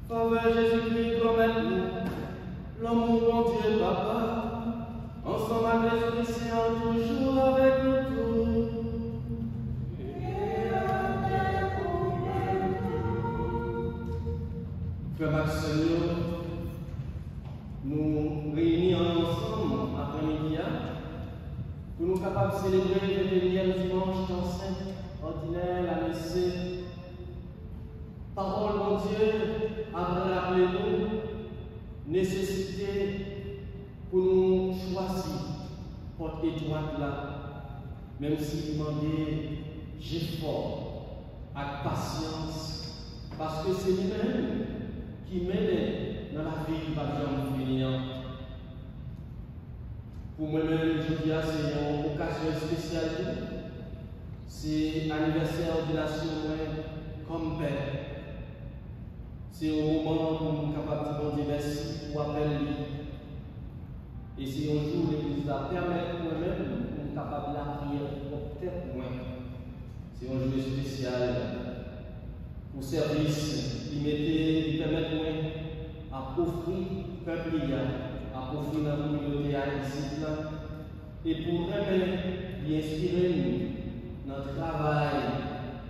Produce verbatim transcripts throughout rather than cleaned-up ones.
Favè Jezikri Granmèt nou, lanmou Bondye Papa, ansanm ak Lespri Sen an toujou avèk nou tout. Frè m ak sè m yo, nou reyini ansanm aprèmidi a pou nou kapab selebre ventenyèm dimanch tan sen òdinè lane C. Pawòl Bondye ap raple nou nesesite pou nou chwazi pòt etwat la, menm si li mande jefò ak pasyans, paske se li menm ki mennen nan lavi ki p ap janm fini an. Pou mwen menm, jodi a se yon okazyon espesyal tou. Se anivèsè òdinasyon mwen kòm pè. Se yon moman pou m kapab di Bondye mèsi pou apèl li. E se yon jou legliz la pèmèt mwen menm pou m kapab lapriyè pou pwòp tèt mwen. Se yon jou espesyal pou sèvis li mete, li pèmèt mwen ap ofri pèp li a, ap ofri nan kominote a isit la, e pou renmen li enspire m nan travay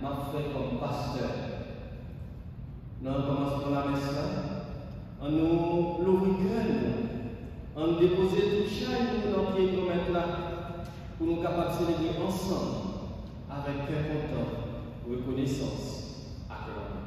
m ap fè kòm pastè. Nan kòmansman lamès la, ann nou louvri kè nou, ann depoze tout chay nou nan pye Granmèt la, pou nou kapab selebre ansanm avèk kè kontan, rekonesans ak lanmou.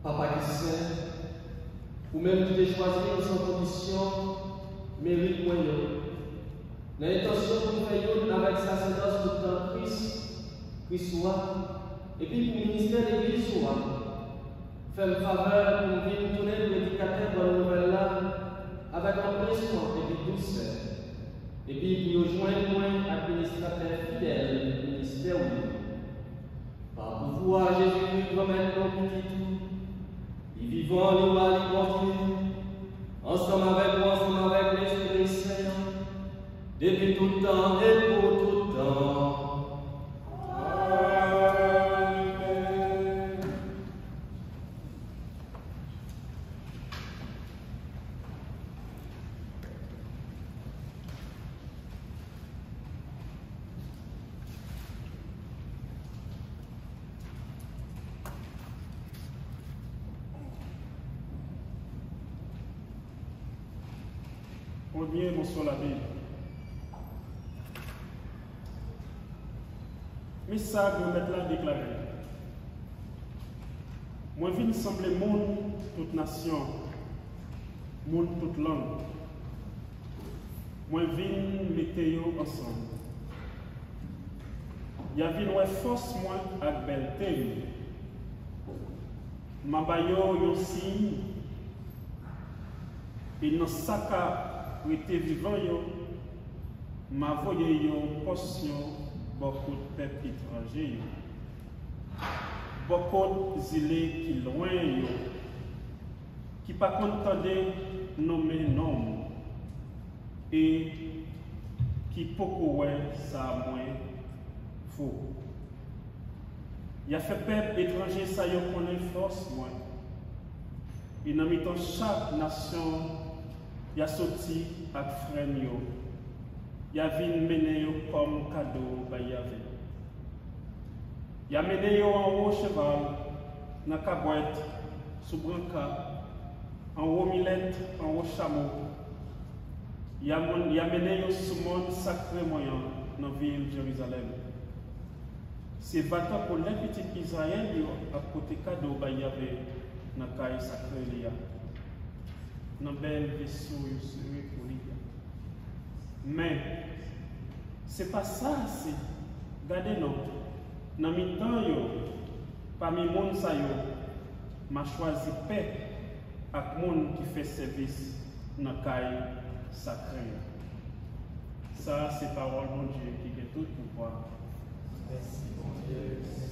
Papa ki sen, ou menm ki te chwazi m san kondisyon merit mwen yo, nan entansyon pou m fè youn avèk sasèdòs tout tan Kris, Kris ou a, epi pou ministè legliz ou a, fè m favè pou m vin tounen predikatè bòn nouvèl la avèk anpresman epi dousè, epi pou yo jwenn mwen administratè fidèl ministè ou yo. Pa pouvwa Jezikri, Granmèt nou, Pitit ou, li vivan, li wa, li Bondye, ansanm avèk ou, ansanm avèk Lespri Sen an, depi tout tan e pou tout tan. Amèn. Premye moso Labib. Men sa Granmèt la deklare: Mwen vin sanble moun tout nasyon, moun tout lang. Mwen vin mete yo ansanm. Y a vin wè fòs mwen ak bèlte m. M a ba yo yon siy, e nan sa k ap rete vivan yo, m a voye yon pòsyon bò kot pèp etranje yo, bò kot zile ki lwen yo, ki pa konn tande nonmen non m, e ki poko wè sa mwen vo. Y a fè pèp etranje sa yo konnen fòs mwen, e nan mitan chak nasyon y a soti ak frè m yo, y a vin mennen yo kòm kado bay Yave. Y a mennen yo anwo cheval, nan kabwèt, sou branka, anwo milèt, anwo chamo. Y a mon-, y a mennen yo sou mòn sakre mwen an, nan vil Jerizalèm. Se va tankou lè pitit Izrayèl yo ap pote kado bay Yave nan kay sakre li a, nan bèl veso yo sere pou li a. Men, se pa sa ase. Gade non, nan mitan yo, pami moun sa yo, m a chwazi pè ak moun ki fè sèvis nan kay sakre a. Sa a se pawòl Bondye ki gen tout pouvwa. Mèsi, Bondye, mèsi.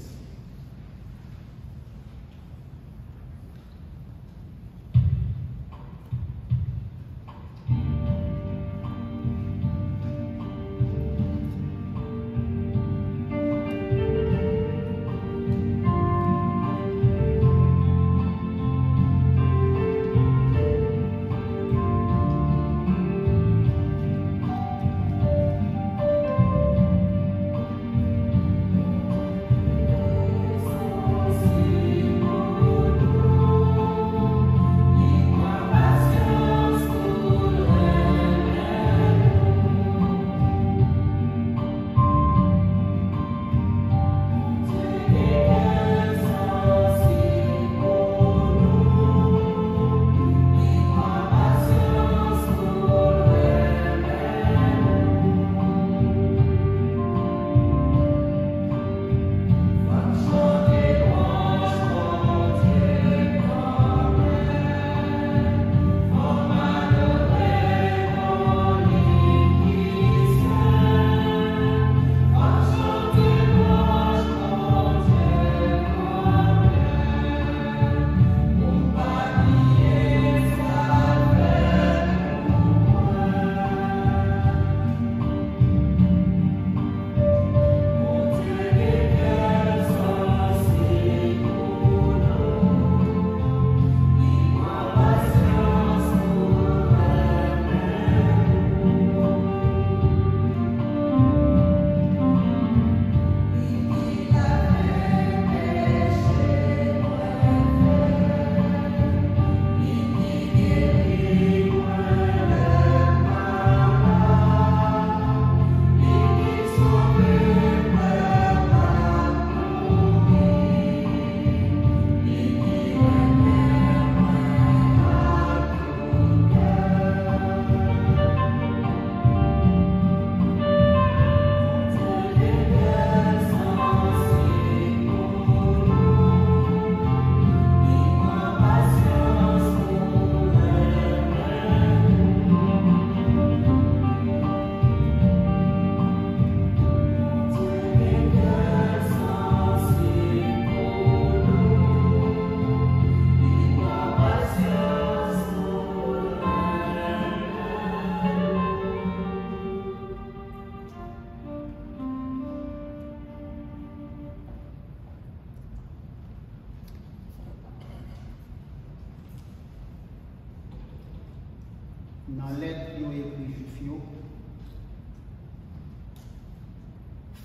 Nan lèt yo ekri Jwif yo,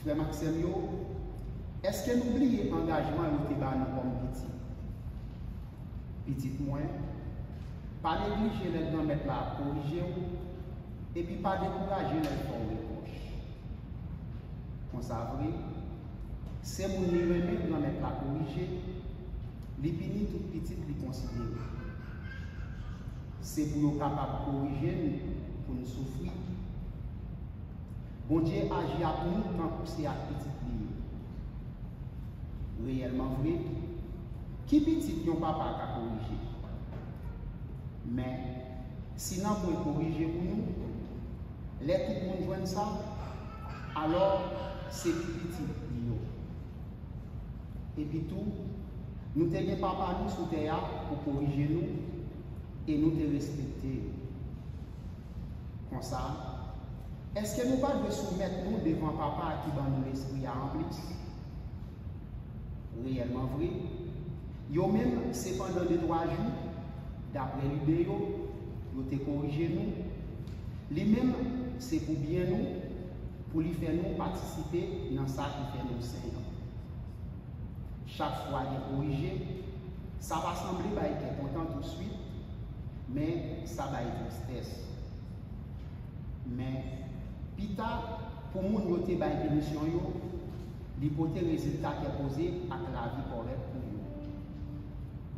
frè m ak sè m yo, èske nou bliye angajman yo te ba nou kòm pitit? Pitit mwen, pa neglije lè Granmèt la ap korije w, epi pa dekouraje lè l fè w repwòch. Konsa vre, se moun li renmen Granmèt la korije, li pini tout pitit li konsidere. Se pou yo kapab korije n pou n soufri. Bondye aji ak nou tankou se ak pitit li yo. Reyèlman vre, ki pitit yon papa ka korije? Men, si nanpwen korije pou nou, lè tout moun jwenn sa, alò se ki pitit li yo. Epitou, nou te gen Papa nou sou tè a pou korije nou, e nou te respekte yo. Konsa, èske nou pa dwe soumèt nou devan Papa a ki ban nou Lespri a anplis? Reyèlman vre, yo menm, se pandan de twa jou, daprè lide yo, yo te korije nou. Li menm, se pou byen nou, pou li fè nou patisipe nan sa ki fè nou sen an. Chak fwa gen korije, sa pa sanble bay kè kontan touswit, men sa bay tristès. Men, pita, pou moun yo te bay pinisyon yo, li pote rezilta kè poze ak lavi kòrèk pou yo.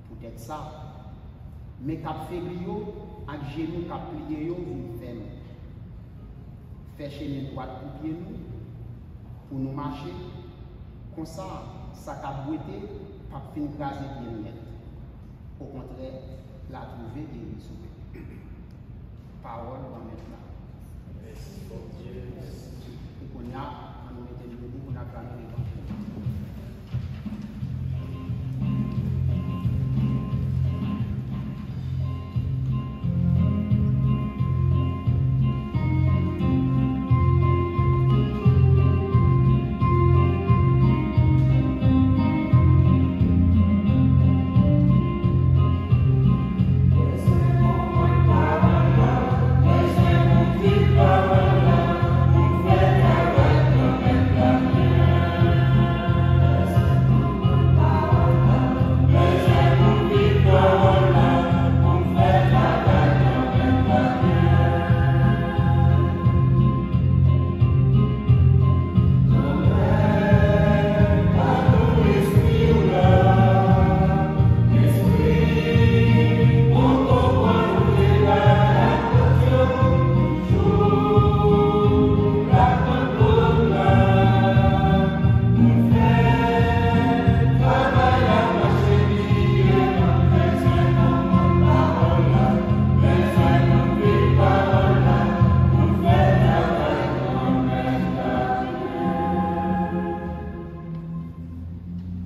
Poutèt sa, men k ap febli yo ak jenou k ap pliye yo vin fèm. Fè chemen dwat pou pye nou, pou nou mache, konsa, sa k ap bwete p ap fin kraze pye n nèt. Okontrè, l a twouve gerizon. Pawòl Granmèt la. Mèsi, Bondye. Mèsi. E kounye a, ann nou mete n debi pou n aklame levanjil.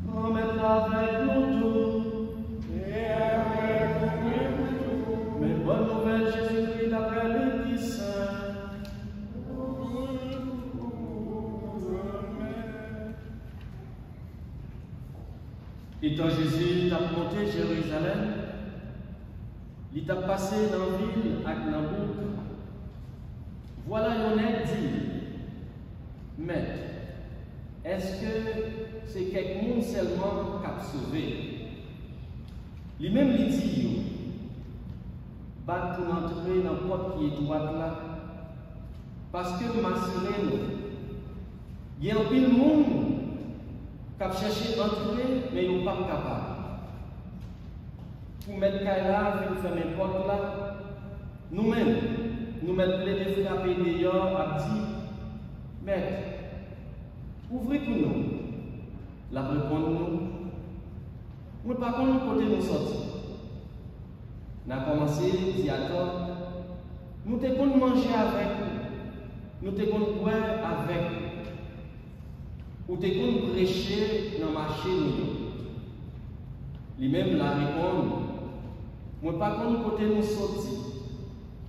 Granmèt la avèk nou tout. E avèk ou menm tou. Men bòn nouvèl Jezikri daprè Lik ki sen. Etan Jezi t ap monte Jerizalèm, li t ap pase nan vil ak nan bouk. Vwala yon nèg di l, Mèt, èske se kèk moun sèlman k ap sove? Li menm li di yo, Bat pou n antre nan pòt ki etwat la, paske m asire nou, gen anpil moun k ap chèche antre, men yo p ap kapab. Pou mèt kay la vin fèmen pòt la, nou menm, nou mèt plede frape deyò ap di, Mèt, ouvri pou nou. L ap reponn nou, Mwen pa konn kote nou sòti. N a kòmanse di atò, Nou te konn manje avèk ou, nou te konn bwè avèk ou, ou te konn preche nan mache nou yo. Li menm l a reponn, Mwen pa konn kote nou soti,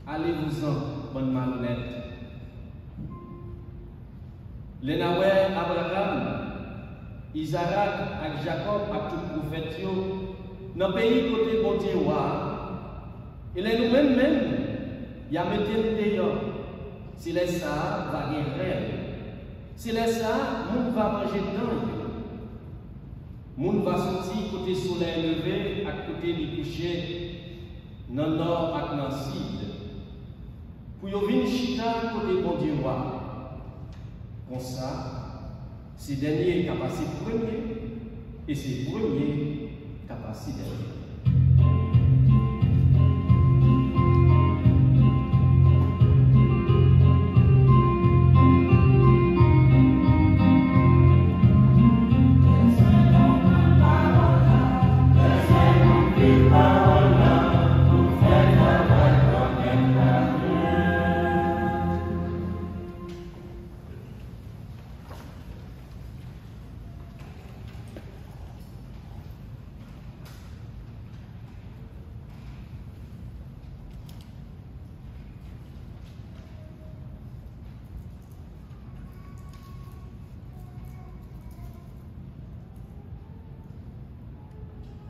ale vouzan, bann malonèt. Lè n a wè Abraram, Izarak ak Jakòb ak tout pwofèt yo nan peyi kote Bondye wa a, e lè nou menm menm, Y a mete m deyò. Se lè sa a, va gen rèv. Se lè sa a, moun va manje dan yo. Moun va soti kote solèy leve ak kote li kouche, nan nò ak nan sid, pou yo vin chita kote Bondye wa. Konsa, se dènye k ap pase premye, e se premye k ap pase dènye.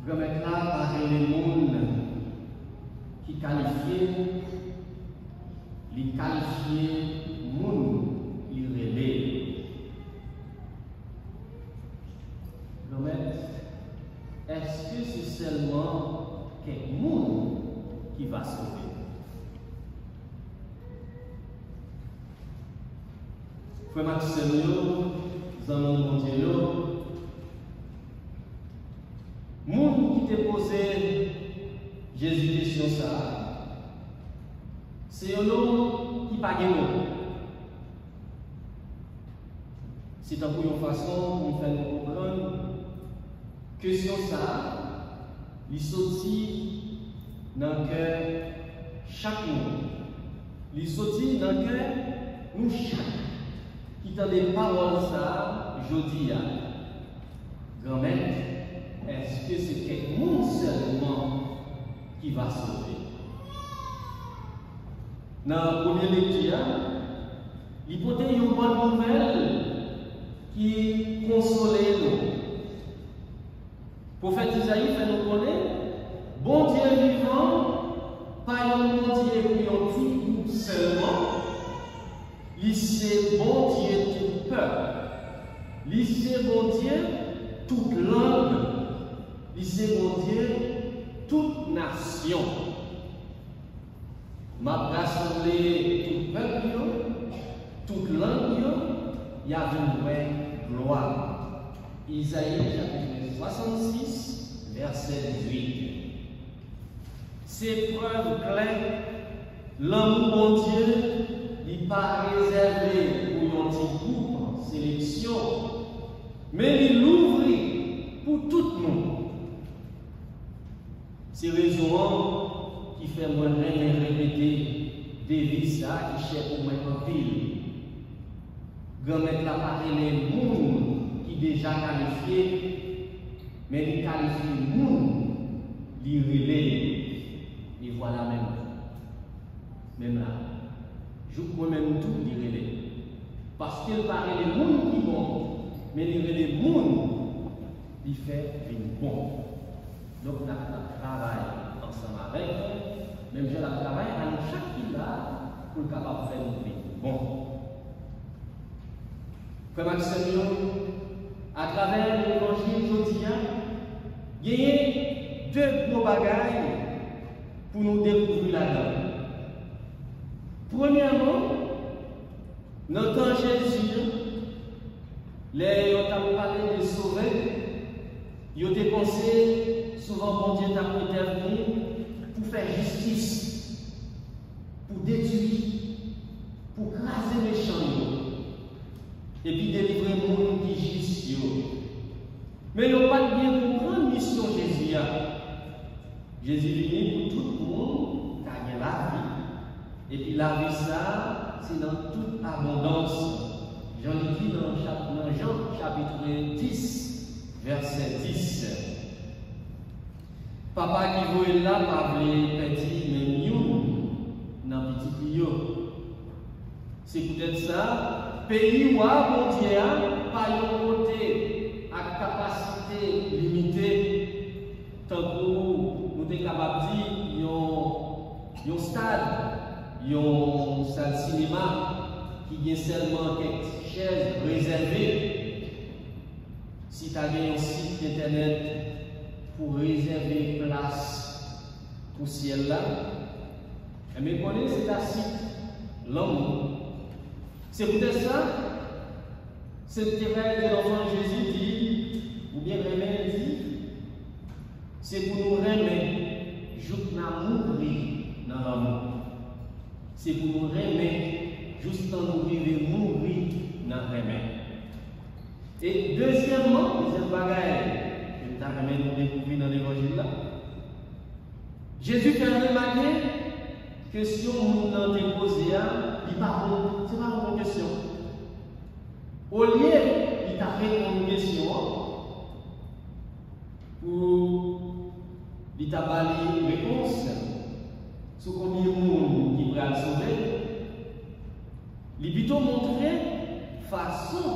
Granmèt la pa rele moun ki kalifye, li kalifye moun li rele. Granmèt, èske se sèlman kèk moun ki va sove? Frè m ak sè m yo, zanmi Bondye yo, moun ki te poze Jezi kesyon sa a, se yon nonm ki pa gen non. Se tankou yon fason pou m fè nou konprann kesyon sa a, li soti nan kè chak moun. Li soti nan kè nou chak ki tande pawòl sa a jodi a. Granmèt, èske se kèk moun sèlman ki va sove? Nan premye lekti a, li pote yon bòn nouvèl ki konsole nou. Pwofèt Izayi fè nou konnen, Bondye vivan pa yon Bondye pou yon ti gwoup sèlman, li se Bondye tout pèp, li se Bondye tout lang, li se Bondye tout nasyon. M ap rasanble tout pèp yo, tout lang yo, y a vin wè glwa m. Izayi chapit swasannsis, vèsè dizuit. Se prèv klè, lanmou Bondye, li pa rezève pou yon ti gwoup seleksyon, men li louvri pou tout moun. Se rezon an ki fè mwen renmen repete deviz sa a ki chè pou mwen anpil. Granmèt la pa rele moun ki deja kalifye, men li kalifye moun li rele yo. E vwala menm. Menm la. Jouk mwen menm tou, li rele. Paske l pa rele moun ki bon, men li rele moun li fè vin bon. Donk, n ap, n ap travay ansanm avèk, menm jan l ap travay a nou chak ki la, pou l kapab fè nou vin bon. Frè m ak sè m yo, atravè levanjil jodi a, genyen de gwo bagay pou nou dekouvri ladan l. Premyèman, nan tan Jezi an, lè yo t ap pale de sove, yo te panse souvan Bondye t ap entèvni pou fè jistis, pou detwi, pou kraze mechan yo, epi delivre moun ki jis yo. Men yo pa t byen konprann misyon Jezi a. Jezi vini pou tout moun ta gen lavi, epi lavi sa a, se nan tout abondans, jan li di nan chap-, nan Jan chapit dis, vèsè dis. Papa ki voye l la pa vle pèdi menm youn nan pitit li yo. Se poutèt sa, peyi wa Bondye a pa yon kote ak kapasite limite, tankou nou te kapab di yon, yon stad, Yon sal sinema ki gen sèlman kèk chèz rezève. Si ta gen yon sit entènèt pou rezève plas pou syèl la, enben, konnen se ta sit lanmou. Se poutèt sa, Sent Terèz de l'Enfant Jésus di, oubyen renmen di, se pou nou renmen jouk n a mouri nan lanmou. Se pou nou renmen joustan nou rive mouri nan renmen. E dezyèmman, dezyèm bagay ke m ta renmen nou dekouvri nan levanjil la, Jezi fè remake kesyon moun nan te poze a, li pa bon, se pa yon bon kesyon. Olye li ta reponn kesyon an pou li ta ba li repons sou konbyen moun ki pral sove, li pito montre fason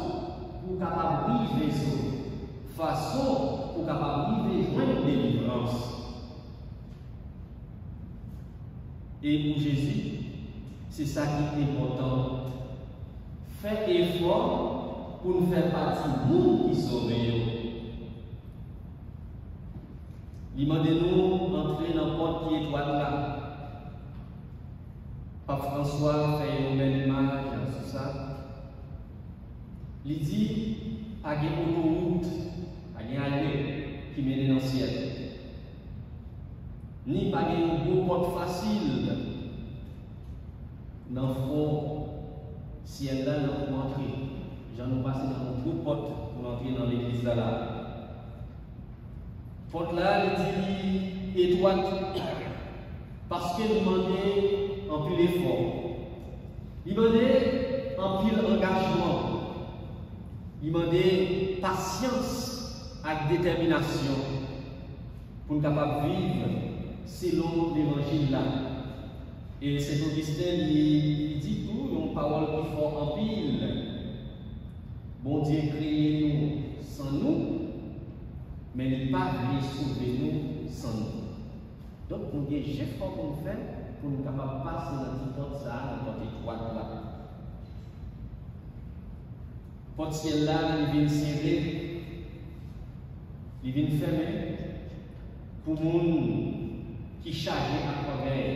pou w kapab rive sove, fason pou w kapab rive jwenn delivrans. E pou Jezi, se sa ki enpòtan. Fè efò pou n fè pati moun ki sove yo. Li mande nou antre nan pòt ki etwat la. Pap Franswa fè yon bèl imaj sou sa. Li di, pa gen otowout, pa gen alye ki mennen nan syèl. Ni pa gen yon gwo pòt fasil nan fon syèl la, nan pou antre. Jan nou pase nan yon gwo pòt pou n antre nan legliz la la. Pòt la, li di li etwat, paske li mande anpil efò. Li mande anpil angajman. Li mande pasyans ak detèminasyon pou n kapab viv selon levanjil la. E Sen Ogisten, li, li di tou yon pawòl ki fò anpil. Bondye kreye nou san nou, men li pa vle sove nou san nou. Donk, nou gen jefò pou n fè pou n kapab pase nan ti pòt sa a, nan pòt etwat la. Pòt syèl la, li vin sere, li vin fèmen pou moun ki chaje ak ògèy.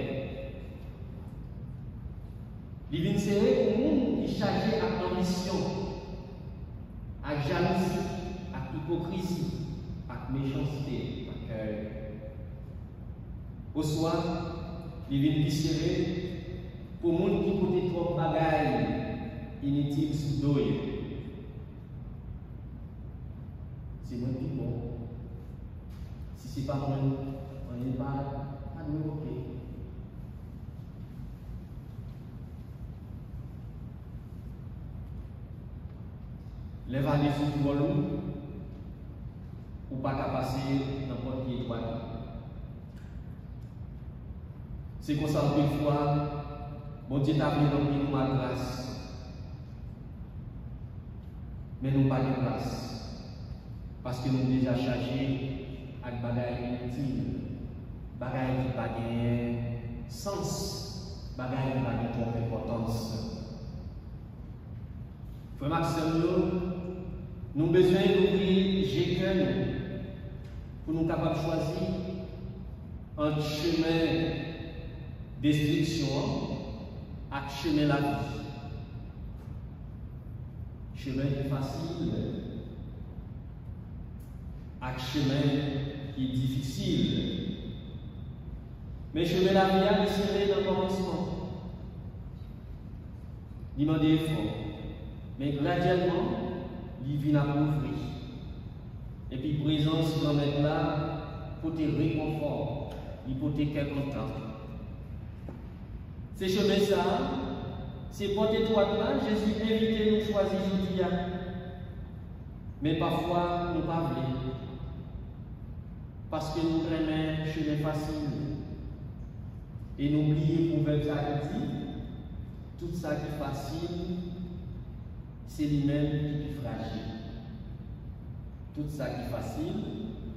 Li vin sere pou moun ki chaje ak anbisyon, ak jalouzi, ak ipokrizi, ak mechanste, ak kè. Oswa, li vin pi sere pou moun ki pote twòp bagay initil sou do yo. Se mwen ki bon. Si se pa mwen, anyen pa, pa dwe oke. Lè valiz ou twò lou, ou pa ka pase nan pòt ki etwat. Se konsa anpil fwa, Bondye ta vle ranpli nou ak gras. Men nou pa gen plas, paske nou deja chaje ak bagay initil, bagay ki pa gen sans, bagay ki pa gen twòp enpòtans. Frè m ak sè m yo, nou bezwen louvri je kè nou pou nou kapab chwazi ant chemen destriksyon an ak chemen lavi. Chemen ki fasil ak chemen ki difisil. Men chemen lavi a, li sere nan kòmansman. Li mande efò. Men gradyèlman, li vin ap louvri. Epi prezans Granmèt la pote rekonfò, li pote kè kontan. Se chemen sa a, se pòt etwat la, Jezi envite nou chwazi jodi a. Men pafwa, nou pa vle. Paske nou renmen chemen fasil. E nou bliye pwovèb sa ki di, tout sa ki fasil, se li menm ki pi frajil. Tout sa ki fasil,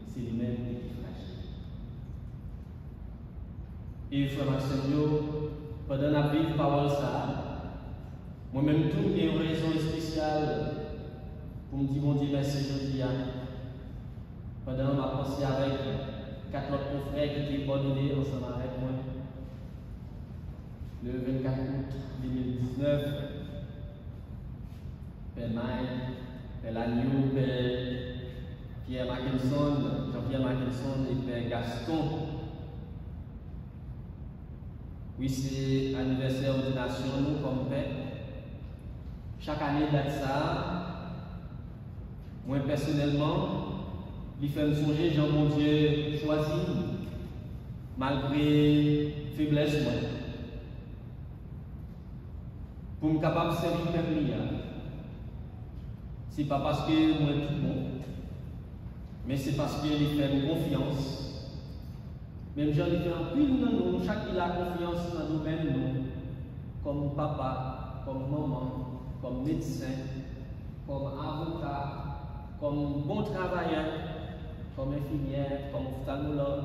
se li menm ki pi frajil. E frè m ak sè m yo, Pandan n ap viv pawòl sa a, mwen menm tou, m gen yon rezon espesyal pou m di Bondye mèsi jodi a. Pandan m ap panse avèk kat lòt konfrè ki te òdone ansanm avèk mwen, le vennkat out de mil diznèf, Pè May, Pè Lanyo, Pè Pierre Mackenson, Jean-Pierre Mackenson e Pè Gaston. Wi, se anivèsè òdinasyon nou kòm pè. Chak ane, dat sa a, mwen pèsonèlman, li fè m sonje jan Bondye chwazi m, malgre feblès mwen, pou m kapab sèvi pèp li a. Se pa paske mwen pi bon, men se paske li fè m konfyans. Menm jan li fè anpil nan nou, chak ki la, konfyans nan domèn nou, kòm papa, kòm manman, kòm medsen, kòm avoka, kòm bon travayè, kòm enfimyè, kòm oftalmològ,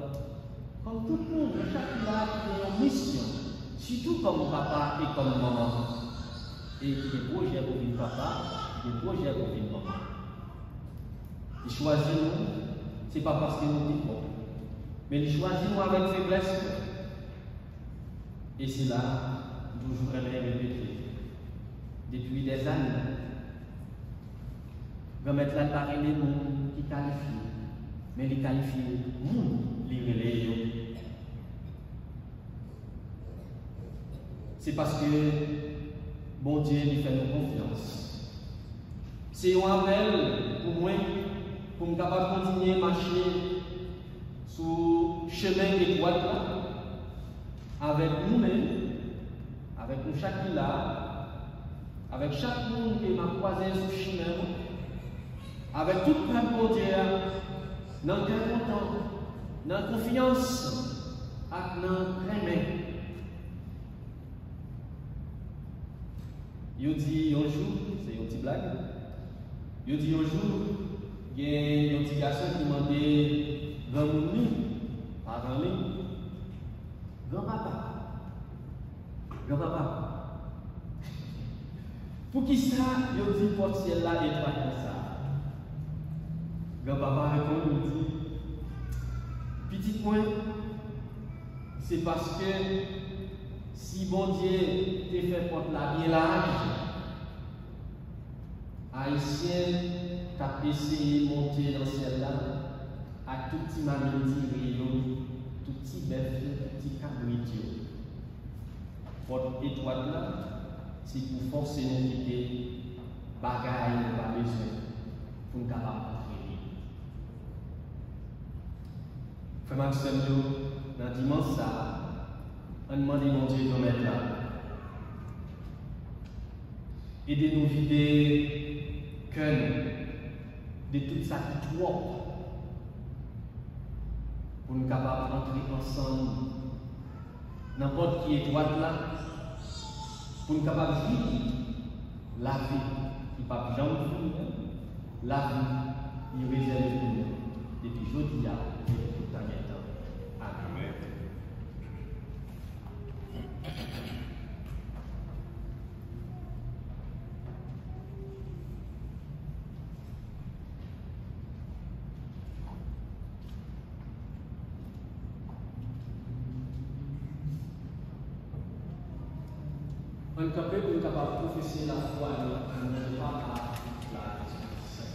kòm tout moun, chak ki la ki gen yon misyon, sitou kòm papa e kòm manman, e ki gen pwojè pou vin papa, ki gen pwojè pou vin manman. Li chwazi nou, se pa paske nou pi bon, men li chwazi nou avèk feblès nou. E se la, m toujou renmen repete, depi dèzane, Granmèt la, li pa rele moun ki kalifye, men li kalifye moun li rele yo. Se paske Bondye li fè nou konfyans. Se yon apèl pou mwen, pou m kapab kontinye mache sou chemen etwat la avèk nou menm, avèk nou chak ki la, avèk chak moun ke m ap kwaze sou chemen mwen, avèk tout pèp Bondye a, nan kè kontan, nan konfyans ak nan renmen. Yo di yon jou, se yon ti blag, yo di yon jou, gen yon ti gason ki mande granmoun li, paran li, granpapa, granpapa, poukisa yo di pòt syèl la etwat konsa? Granpapa reponn, li di, pitit mwen, se paske si Bondye te fè pòt la byen laj, Ayisyen t ap eseye monte nan syèl la ak tout ti mamit tire yo, tout ti bèf yo, tout ti kabrit yo. Pòt etwat la, se pou fòse nou kite bagay nou pa bezwen pou n kapab antre li. Frè m ak sè m yo, nan dimanch sa a, ann mande Bondye Granmèt la ede nou vide kè nou de tout sa ki twòp pou n kapab antre ansanm nan pòt ki etwat la, pou n kapab jwi lavi ki p ap janm fini an, lavi ki rezève pou nou depi jodi a e pou tout tan gen tan. Amèn. Amèn. Ann kanpe pou n kapab pwofese lafwa nou nan non Papa, Pitit la ak Lespri Sen.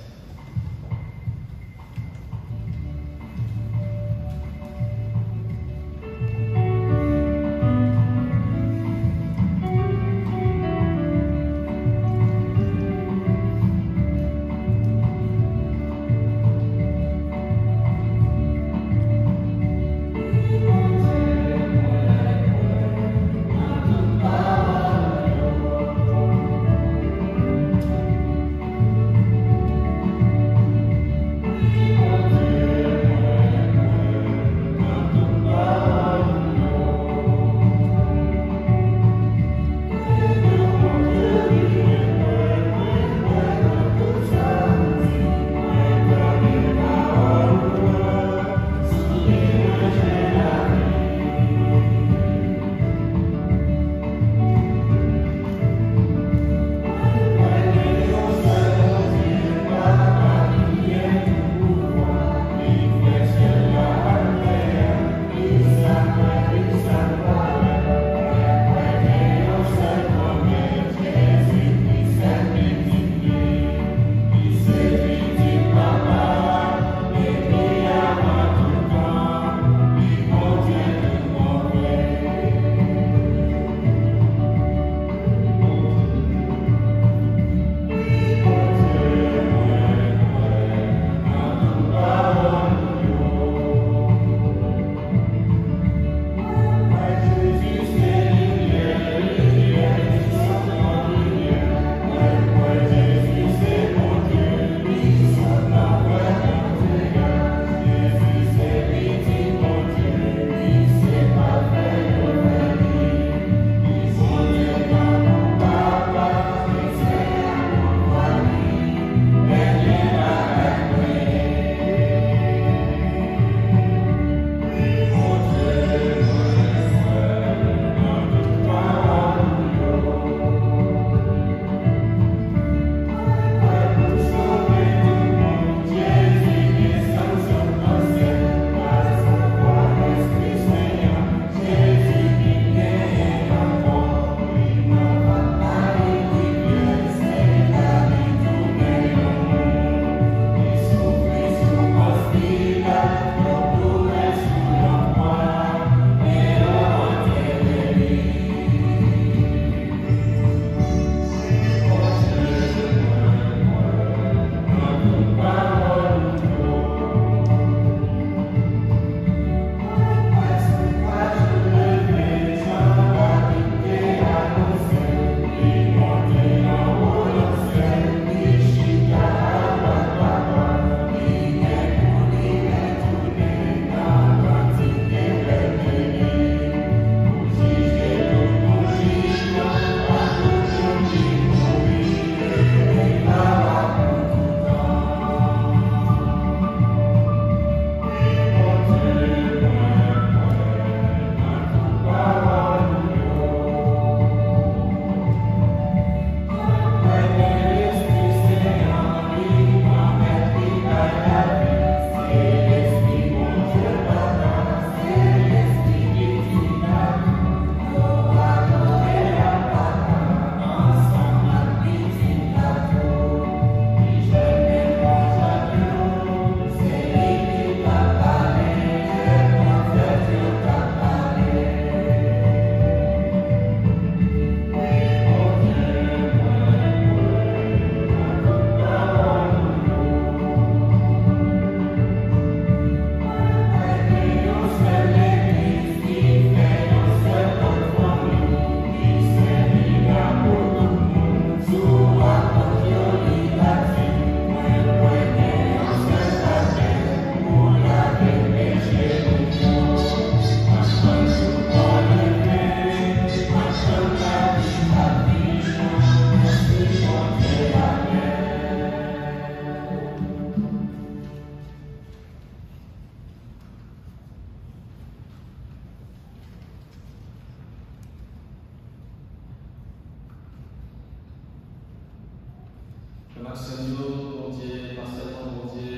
Senyè, Bondye, pa sèlman Bondye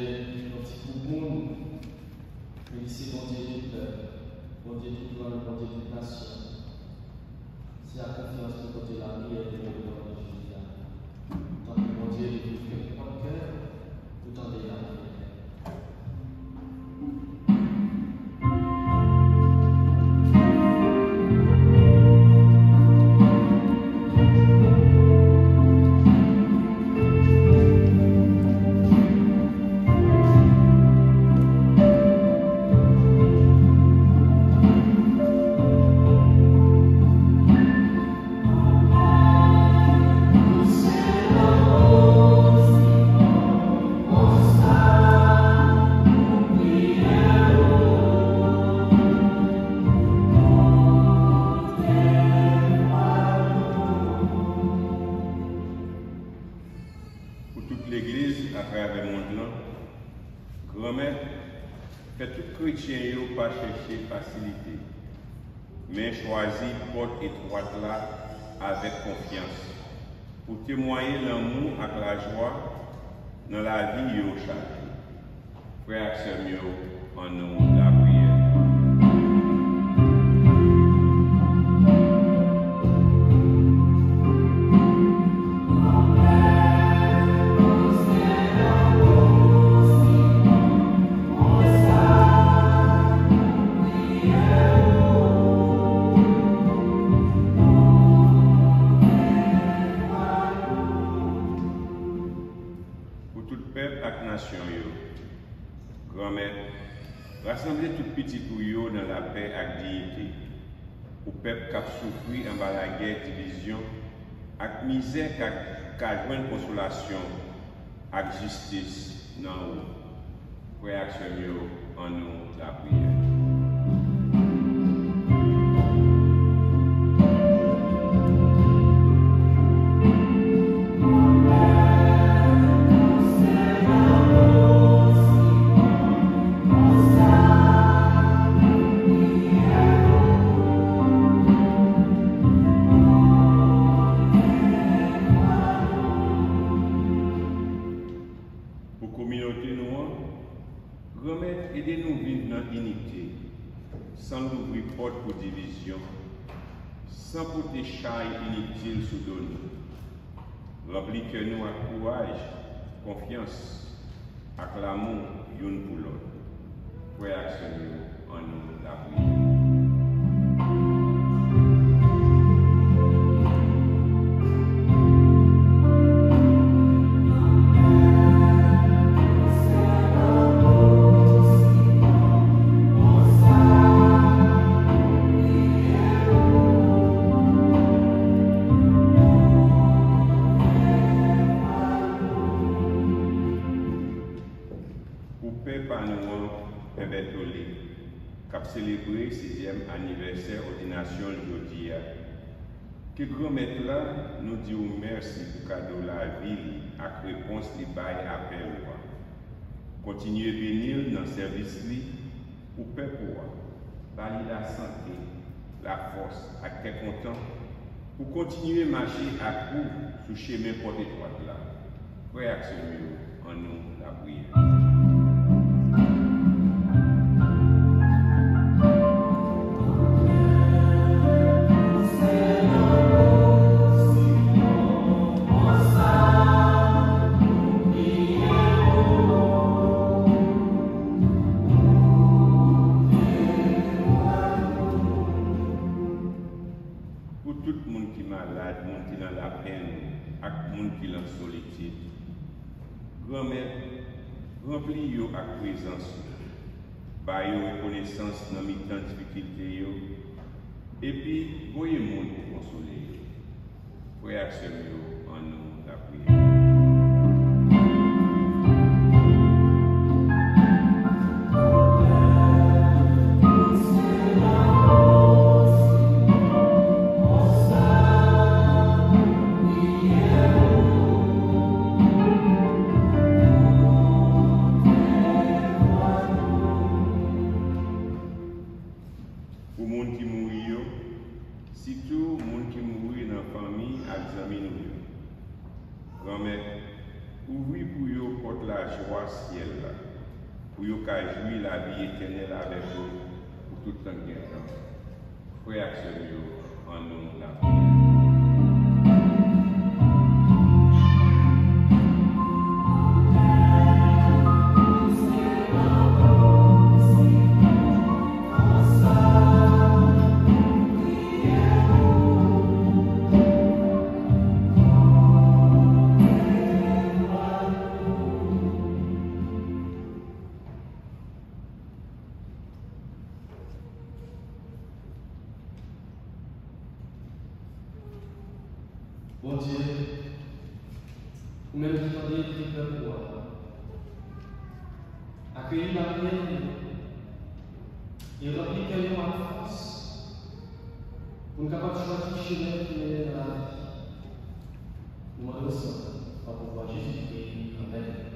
yon ti gwoup moun, men li se Bondye tout pèp, Bondye tout lang, Bondye tout nasyon. Se ak konfyans nou pote lapriyè pou nou nan jodi a. Tanpri, Bondye, li ouvri kè, pòt kè, pou tande lapriyè. Pou tout legliz atravè mond lan, Granmèt, fè tout kretyen yo pa chèche fasilite, men chwazi pòt etwat la avèk konfyans, pou temwaye lanmou ak lajwa nan lavi yo chak jou. Frè ak sè m yo, ann nou lapriyè. Pou tout pèp ak nasyon yo, Granmèt, rasanble tout pitit ou yo nan lapè ak diyite. Pou pèp k ap soufri anba lagè, divizyon, ak mizè ka, ka jwenn konsolasyon ak jistis nan ou. Frè ak sè m yo, ann nou lapriyè. Pou kominote nou an, Granmèt, ede nou viv nan inite, san louvri pòt pou divizyon, san pote chay initil sou do nou. Ranpli kè nou ak kouraj, konfyans, ak lamou youn pou lòt. Frè ak sè m yo, ann nou lapriyè. Pou pè pa nou an, Pè Bètole, k ap selebre sizyèm anivèsè òdinasyon l jodi a, ke Granmèt la, nou di w mèsi pou kado lavi li ak repons li bay apèl ou a. Kontinye beni l nan sèvis li pou pèp ou a. Ba li lasante, lafòs ak kè kontan pou kontinye mache ak ou sou chemen pòt etwat la. Frè ak sè m yo, ann nou lapriyè. Pou tout moun ki malad, moun ki nan lapenn, ak moun ki nan solitid, Granmèt, ranpli yo ak prezans ou. Ba yo rekonesans nan mitan difikilte yo, epi voye moun pou konsole yo. Frè ak sè m yo, ann nou lapriyè. Pou moun ki mouri yo, sitou moun ki mouri nan fanmi ak zanmi nou yo. pou yo ka jwi lavi etènèl avèk ou pou tout tan k gen tan. Frè ak sè m yo, annou lapriyè. Bondye, ou menm ki tande pri pèp ou a, akeyi lapriyè nou yo e ranpli kè nou ak fòs pou n kapab chwazi chemen ki mennen nan lavi. Nou mande w sa, nan pouvwa Jezikri. Amèn.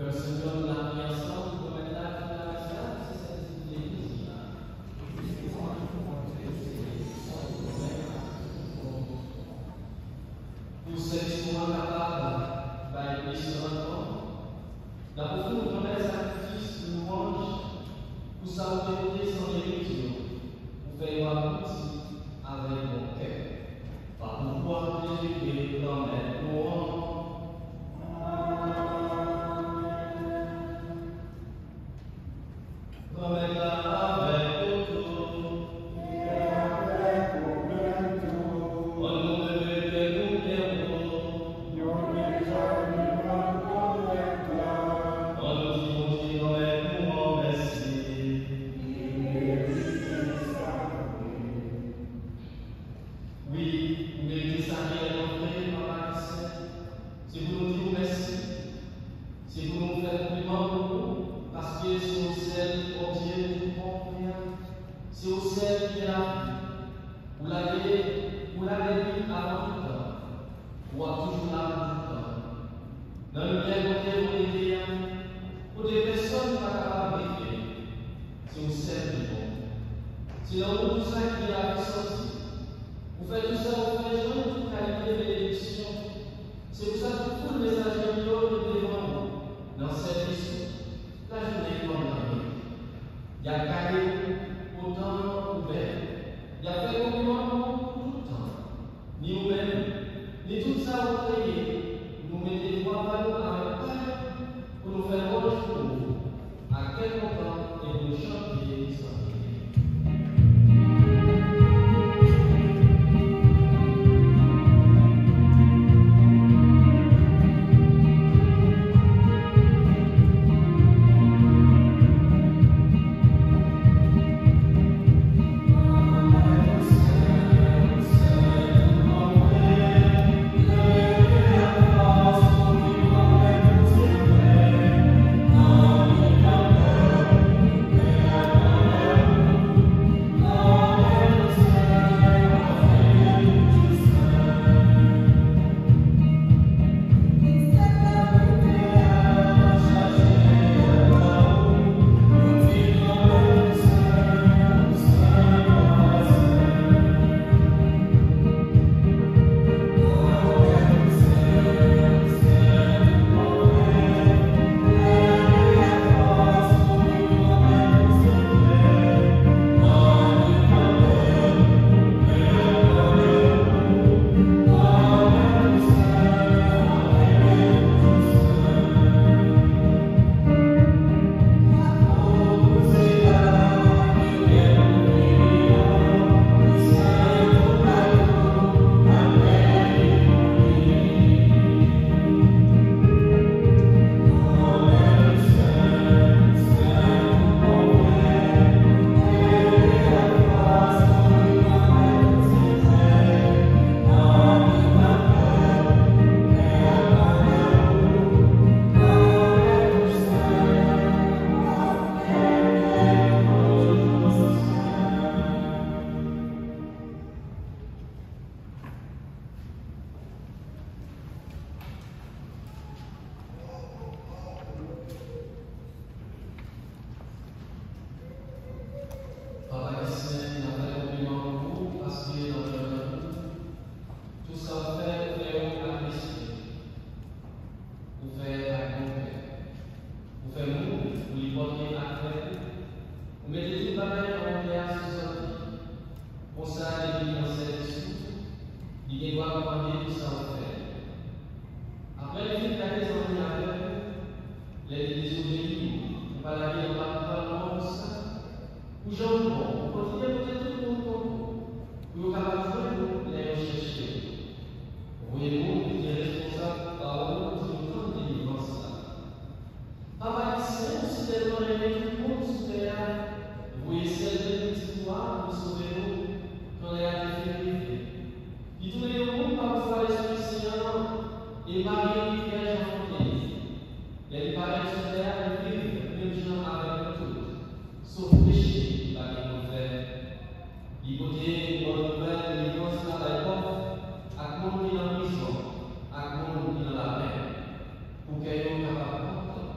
Sou yon lapli ansanm, pwofèt la fin lamès la, se sèvis pou legliz la. Pou sèvis nou an kapab bay plis randman, n ap ofri nou granmèt sakrifis louwanj pou sa ou te pote san merit yo, pou fè yo abouti avèk bon kè. Pa pouvwa Jezikri Granmèt nou an. Granmèt la avèk nou tou. Ann nou leve kè nou byen wo. Ann nou di Bondye Granmèt nou an mèsi. Wi, ou merite sa ki rèd an vre, Papa ki sen. Se pou nou di w mèsi. Se pou nou fè konpliman pou ou, paske se ou sèl Bondye nou te konfye a. Se ou sèl ki gen lavi. Ou la te, ou la depi avan tout tan. Ou ap toujou la pou tout tan. Nan limyè kote ou rete a, kote pèsonn pa kapab rive, se ou sèl ki bon. Se nan ou tou sa ki gen lavi soti. Ou fè tou sa ou fè jwenn tout kalite benediksyon. Se pou sa tout foul mesaje yo vin devan ou nan sèvis ou, lajounen kòm lannwit. Y ap gade ou otan ou bèl. Y ap fè konpliman pou ou pou tout tan. Ni ou menm, ni tout sa ou kreye, nou mete vwa pa nou avèk pay pou nou fè lwanj pou ou, ak kè kontan e pou nou chante san fini. Papa ki sen, n ap fè konpliman pou ou, paske nan jwèt nan ou, tout sa w fè, ou fè yo ak respè. Ou fè ak bon kè. Ou fè moun pou li pòte ak frè li. Ou mete tout bagay nan volonte a sou zòt li. Konsa, depi li nan sèvis ou, li gen dwa kòmande tout sa ou fè. Apre li fin gade zanmi avèk ou, lè li dezobeyi ou, ou pa lage anba tout palman konsa. Pou jan ou bon, ou kontinye pote tout moun kote w, pou yo kapab jwenn ou lè yo chèche w. Voye moun ki te responsab pawòl ou pou yo tann delivrans la. Papa ki sen, ou si tèlman renmen tout moun sou tè a, voye sèl pitit ou a pou sove nou, kan lè a te fin rive. Li tounen yon moun pa pouvwa Lespri Sen an, e Mari li vèj anfante li. Lè li parèt sou tè a, li viv menm jan avèk nou tout, sof peche li pa gen pou l fè. Li pote bon nouvèl delivrans la bay pòv, ak moun ki nan prizon, ak moun ki nan lapenn, pou kè yo kapab kontan.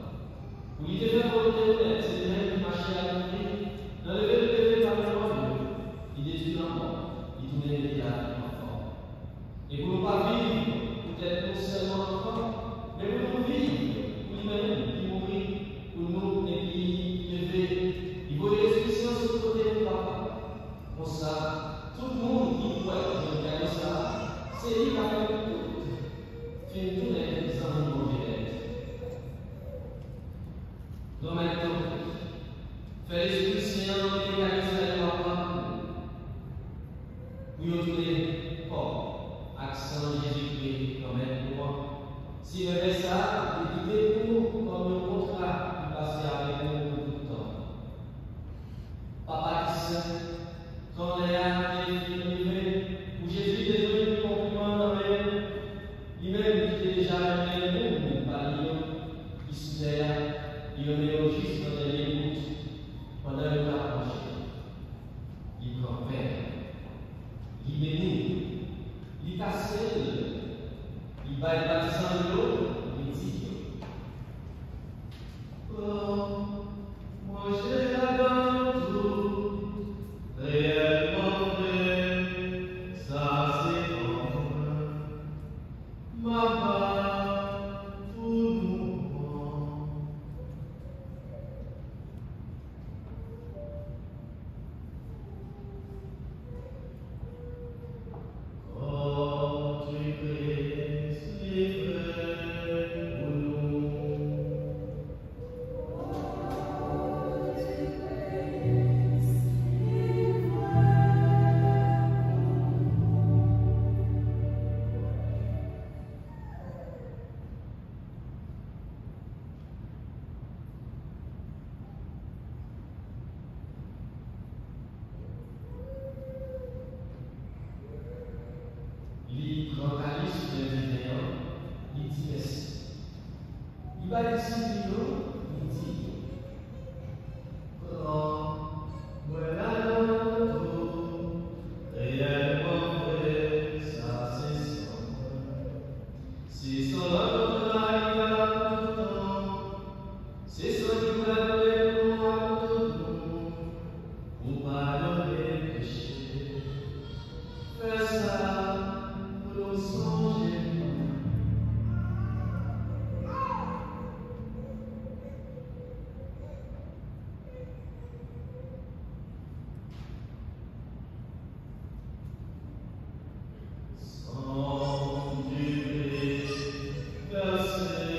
Senyè sa a, li kite pou nou kòm yon kontra, li pase avèk nou pou tout tan. Papa ki sen, kan lè a te fin rive, pou Jezi te jwenn konpliman nan men nou, li menm ki te deja renmen moun pami yo ki sou tè a, li renmen yo jis nan dènye bout, pandan yo t ap manje. Li pran pen, li beni l, li kase l, li bay patizan yo, li di yo: Pran, manje ladan nou tout, reyèlman vre, sa se kò mwen, m ap bay pou nou pran. Kò di Kris livré pou nou. Li pran kalis, li bwè diven an, li di mèsi. Li bay disip li yo, li di yo: Pran, bwè ladan nou tout, reyèlman vre, sa se san mwen. Se san an kontra ki valab pou tout tan. Se san ki pral koule pou nou ak pou tout moun, pou padone peche. Fè sa pou nou sonje mwen. San di Kris vèse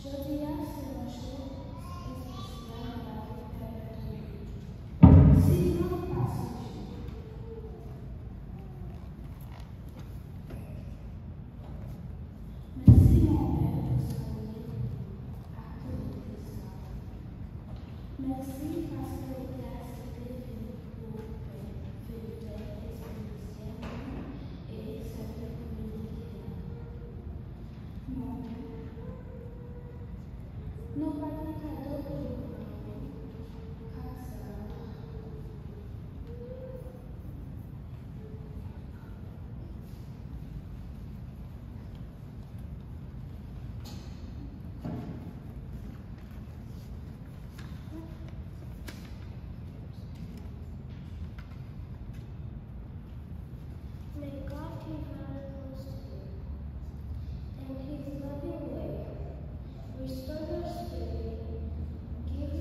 Jodi a se yon jou espesyal nan lavi Pè Frederick. Si nou pa sonje. Mèsi, Monpè, pou sa w ye ak tout legliz la. Mèsi paske w te aksepte vin pou fè, fè fè espirityèl nou e sèvi kominote a. Monpè, nou pa gen kado pou nou ba w, kasa. May God be very close to you, and His loving way restore your spirit, give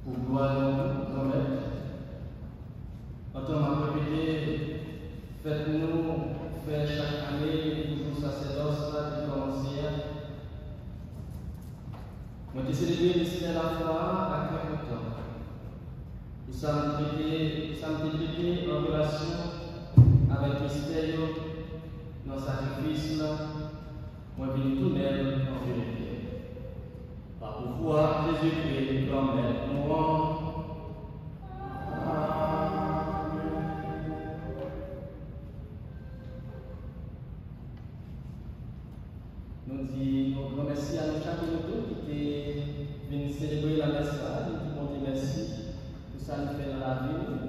Pou glwa de nou, Granmèt. Antan m ap repete, fèt nou fè chak ane pou jou sasèdòs la te kòmanse a. Mwen te selebre mistè lafwa a ak kè kontan. Pou sa m trete, pou sa m te trete an relasyon avèk mistè yo nan sakrifis la, mwen vin tounen l an verite. Pa pouvwa Jezikri, Granmèt nou an. Amèn. Nou di yon gran mèsi a nou chak e nou tout ki te vin selebre lamès la. Nou di Bondye mèsi pou sa li fè nan lavi nou.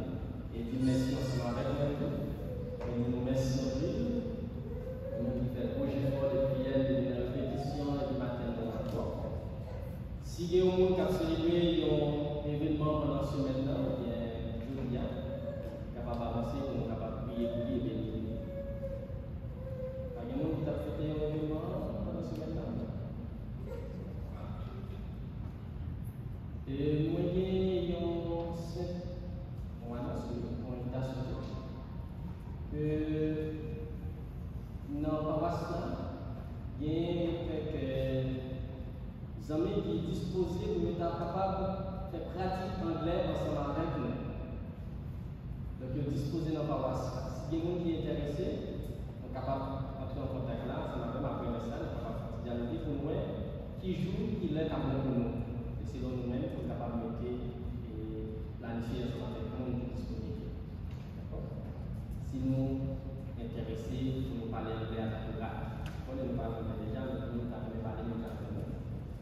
E di mèsi ansanm avèk mwen tou. E di nou mèsi anpil. Nou menm ki fè gwo jefò depi yè, depi nan repetisyon, epi maten nan ankò. Si gen yon moun k ap selebre yon evènman pandan semèn nan, oubyen jodi a, li kapab avanse pou nou kapab priye pou li e beni li. Pa gen moun ki t ap fete yon evènman pandan semèn nan? E mwen gen yon senp, yon anons, yon envitasyon tou. Ke nan pawas la, gen kèk zanmi ki dispoze pou yo ta kapab fè pratik anglè ansanm avèk nou. Donk, yo dispoze nan pawas la. Si gen moun ki enterese, nou kapab antre an kontak la ansanm avè m apre mès la, nou kapab fè ti dyaloge pou nou wè ki jou, ki lè k ap bon pou nou. E selon nou menm, pou nou kapab mete e planifye ansanm avèk moun ki disponib. Dakò? Si nou enterese pou nou pale anglè a, sa tou rad. Konnen nou pale anglè deja, men nou ta renmen pale menm jan avè nou.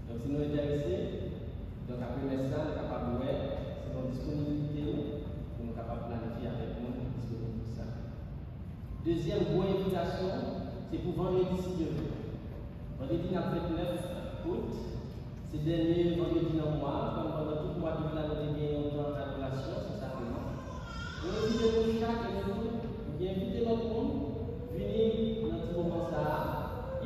Donk, si nou enterese, donk, apre mès la, nou kapab wè selon disponibilite nou, pou nou kapab planifye avèk moun ki disponib pou sa. Dezyèm gwo envitasyon, se pou vandredi, si Dye vle. Vandredi, n ap fèt nèf out, se dènye vandredi nan mwa a, kòm pandan tout mwa dout la, nou te gen yon tan adorasyon, se sa vrèman. Mwen envite nou chak e nou tout, oubyen envite lòt moun, vini nan ti moman sa a.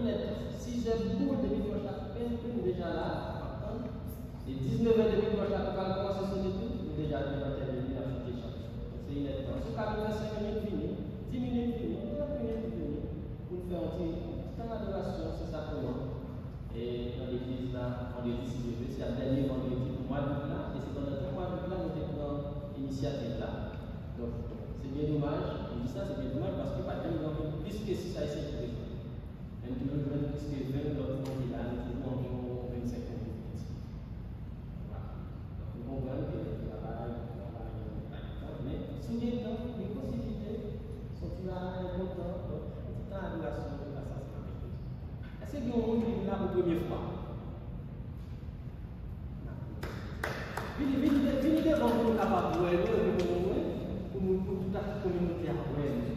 Inèdtan, sizè boul depi fò chak pen, pen deja la, ap tann. E diznèf è depi dwat la pral kòmanse sone tou, nou deja devan tèlevizyon ap chante chan. Donk se inèdtan. Si w ka vin fè senk minit, vini. Dis minit, vini. Trant minit, vini. Pou n fè yon ti, yon ti tan adorasyon, se sa kòman. E nan legliz la, vandredi, si Dye vle, se ap dènye vandredi pou mwa dout la, e se pandan tout mwa dout la, nou te pran inisyativ la. Donk, se byen domaj, m di sa, se byen domaj, paske pa t janm gen plis ke sis Ayisyen ki prezan. Men nou toujou jwenn plis ke ven lòt moun ki la, nou toujou anviwon vennsenk moun ki piti. Vwala. Donk, nou konprann ke travay, travay, nou pa gen tan, men si w gen tan, gen posiblite, soti la, yon bon tan, donk, yon ti tan adorasyon, nou pase ansanm avèk Bondye. Èske gen yon moun ki vin la pou premye fwa? Vini, vini, vini devan pou nou kapab wè nou, epi pou nou wè, pou nou, pou tout kominote a wè nou.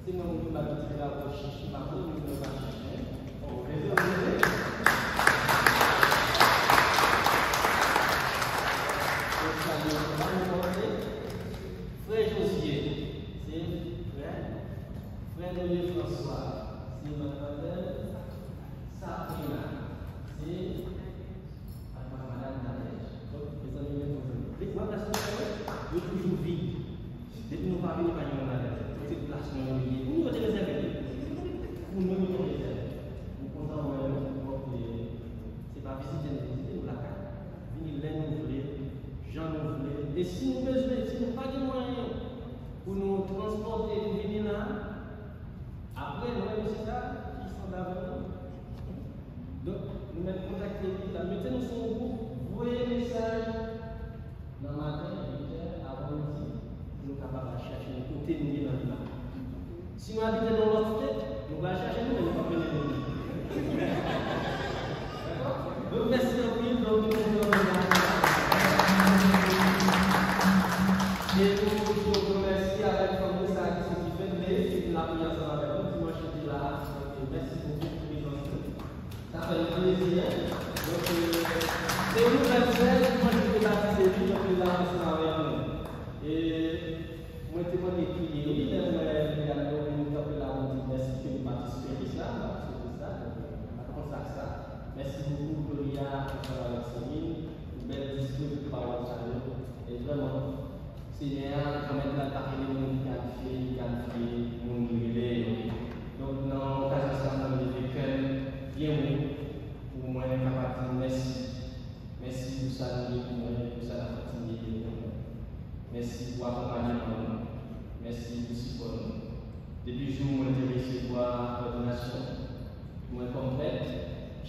Se mwen, mwen, mwen, mwen, mwen, mwen, mwen, mwen, mwen, mwen, mwen, mwen, mwen. Frè Josué, se frè, frè nou ye François, se madmwazèl Sabrina, se ak madanm Nadège. Donk, mezanmi, men nou jwenn. Lè w ap gason sa yo, yo toujou vid. Depi nou pa vini, pa gen moun ladan. Donk, se plas nou yo ye. Pou nou, yo te rezève li. Pou nou, yo te rezève. Nou kontan wè nou. Donk, e, se pa vizite nou vizite, nou lakay. Vini lè nou vle, jan nou vle. E si nou bezwen, si nou pa gen mwayen pou nou transpòte, pou vini la, apre, nou wè mesye sa ki sanble avè nou. Donk, nou mèt kontakte li, l ap mete nou sou yon gwoup, voye mesaj nan maten, uit è, avan midi, pou nou kapab al chèche nou kote nou ye nan vil la. Si nou abite nan yon lòt state, nou pral chèche nou, men nou p ap mennen nou. Dakò? Donk, mèsi anpil, donk, nou kontan nou la. E nou di yon gwo mèsi avèk fanmi sa ki soti Fedley, ki vin lapriyè ansanm avèk nou dimanch ki te la a. Donk, mèsi bokou pou prezans nou. Sa fè n plezi, en. Donk, e, se yon nouvèl sè, dimanch ki te la ki soti, donk, li la ansanm avèk nou. E mwen te mande kriye, wi, lè m wè Leandro vin kanpe la, mwen di mèsi ke nou pa t espere sa, nou pa t espere sa, donk, e, pa t konsa k sa. Mèsi bokou, Gloria, Ansanm avèk Siril, pou bèl diskou, tout pawòl sa yo. E vrèman, Senyè a, Granmèt la, pa rele moun ki kalifye, li kalifye moun li rele yo. Donk, nan okazyon sa, mwen leve kè m byen wo pou mwen kapab di w mèsi. Mèsi pou sa nou ye pou mwen, pou sa n ap kontinye ye pou mwen. Mèsi pou akonpayman nou. Mèsi pou sipò nou. Depi jou mwen te resevwa òdinasyon mwen kòm prèt,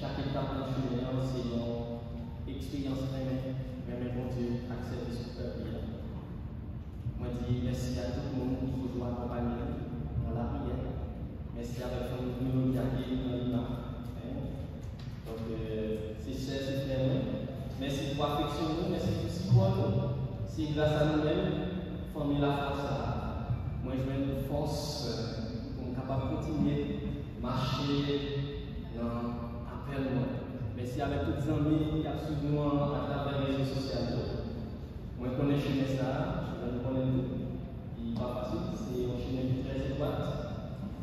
chak etap nan chimen an se yon eksperyans renmen, renmen Bondye ak sèvis pou pèp li a. Mwen di mèsi a tout moun ki toujou akonpanye nou nan lapriyè. Mèsi avèk fanmi nou yo ki akeyi nou nan Lima. Donk, euh, se sè, se frè mwen. Mèsi pou afeksyon nou, mèsi pou sipò nou. Se gras a nou menm, fanmi lafwa sa a, mwen jwenn fòs, euh, pou m kapab kontinye mache nan apèl mwen. Mèsi avèk tout zanmi ki ap swiv nou an atravè rezo sosyal yo. Mwen konnen chimen sa a, chimen nou konnen l tou. Li pa fasil, se yon chimen ki trè etwat.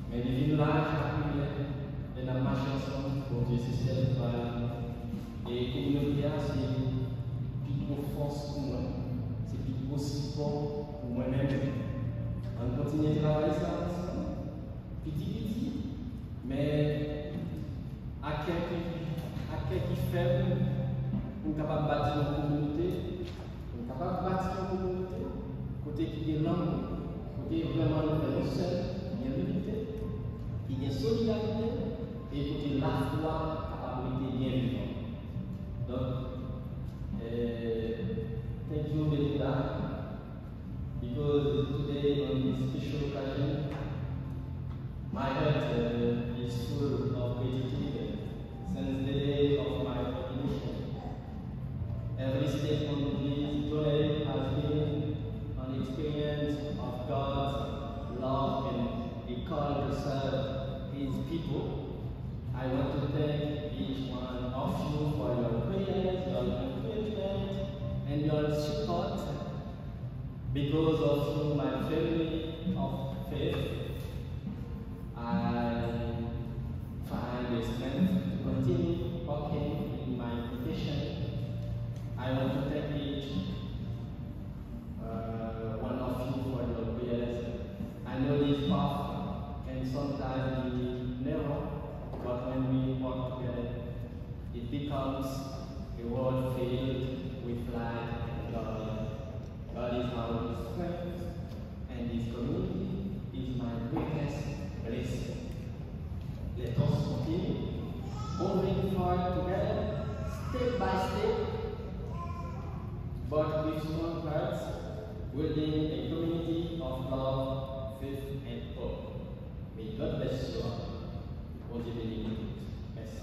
Men li vin laj ak limyè lè n ap mache ansanm. Bondye se sèl bay. E kominote a se pi gwo fòs pou mwen, se pi gwo sipò pou mwen menm. Ann kontinye travay sa ansanm, piti piti, men ak kè ki, ak kè ki fèm, pou n kapab bati yon kominote, pou n kapab bati yon kominote kote ki gen lanmou, kote vrèman nou fè yon sèl, ki gen linite, ki gen solidarite, e kote lafwa kapab rete byen vivan. Donk, eh, thank you, Belinda. Because today, on this special occasion, my heart, uh, is full of gratitude since the day of my ordination. Every step on this journey has been an experience of God's love and a call to serve His people. I want to thank each one of you for your prayers, your encouragement, and your support. Because of you, my family of faith, I find the strength to continue walking in my vocation. I want to thank each, uh, one of you for your prayers. I know this path can sometimes be narrow, but when we walk together, it becomes a world filled with light and joy. God is our strength, and His community is my greatest blessing. Let us continue moving forward together, step by step, but with strong hearts, building a community of love, faith, and hope. May God bless you all. Bondye beni nou tout. Mèsi.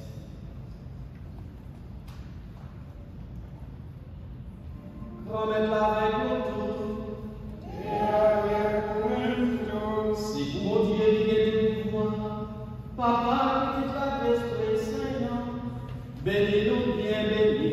Granmèt la avèk nou tout. E avèk ou menm tou. Se pou Bondye ki gen tout pouvwa, Papa, Pitit la, Lespri Sen an, beni nou byen beni.